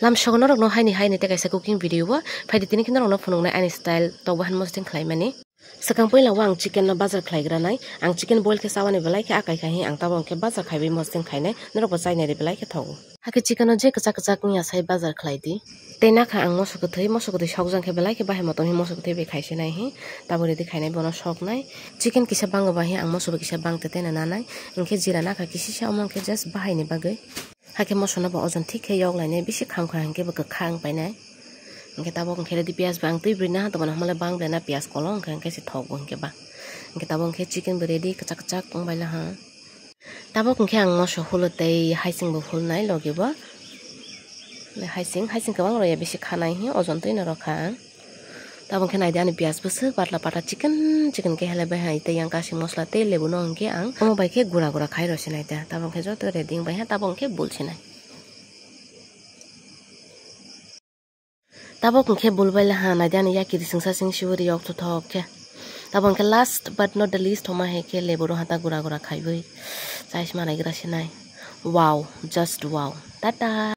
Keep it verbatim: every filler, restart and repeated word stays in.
Lam sogo norokno haini haini tei kaisa cooking video o phaidi tini khe norokno phunuknai ani style tok bahan mosdeng khlaimani. Swkang puila o ang chicken no bazar khlaigra nai. Ang chicken boil khe chawani belai khe akai khai hi ang tabok hwnkhe bazar khaiwi mosdeng khainai norokbo chainai ri belai khe thogo. Hakhe chicken no je kwchak kwchak wngya sai bazar khlai di. Tei nakha ang moso kwthwi, moso kwthwi sokjang khe belai khe bahai motom hi moso kwthwi bai khaisi nai hi. Tabuk ready khainai bono soknai. Chicken kisa bango ba hi ang moso bo kisa bang te tei na nanai. Hwnkhe jira nakha kisisa omo hwnkhe just bahai ni bagwi. Hakhe moso no bo ojon thik khe yok lainai bisi kham kha hwnkhe bo kwkha wng painai. Hwnkhe tabuk hwnkhe ready piyaj bo ang twi bwrwi na tongmani hamle bang bwrwi na piyaj kolok hwnkhe hwnkhe se thok bo hwnkhe ba. Hwnkhe tabuk hwnkhe chicken bo ready kwchak kwchak wng bai la ha. Tabuk hwnkhe ang moso hulo tei haising bo hulnai logi bo. Haising, haising kwbang rw ya bisi khanai hi ojon twi no rw kha ang. Tabuk khe naidi ani piyaj bwswk patla patla chicken chicken khe helai bai hai tei yang kasing mosla tei lebu no hwnkhe ang omo bai khe gura gura khai rw sinai ta. Tabuk khe joto ready wng bai ha tabuk khe bul sinai. Tabuk hwnkhe bul bai la ha naidi ani yaki rising sasing sibori yok thothok khe. Tabuk hwnkhe last but not the least homa hai khe lebu no hata gura gura khaiwi chai sima nai gra sinai. Wow, just wow. Tata.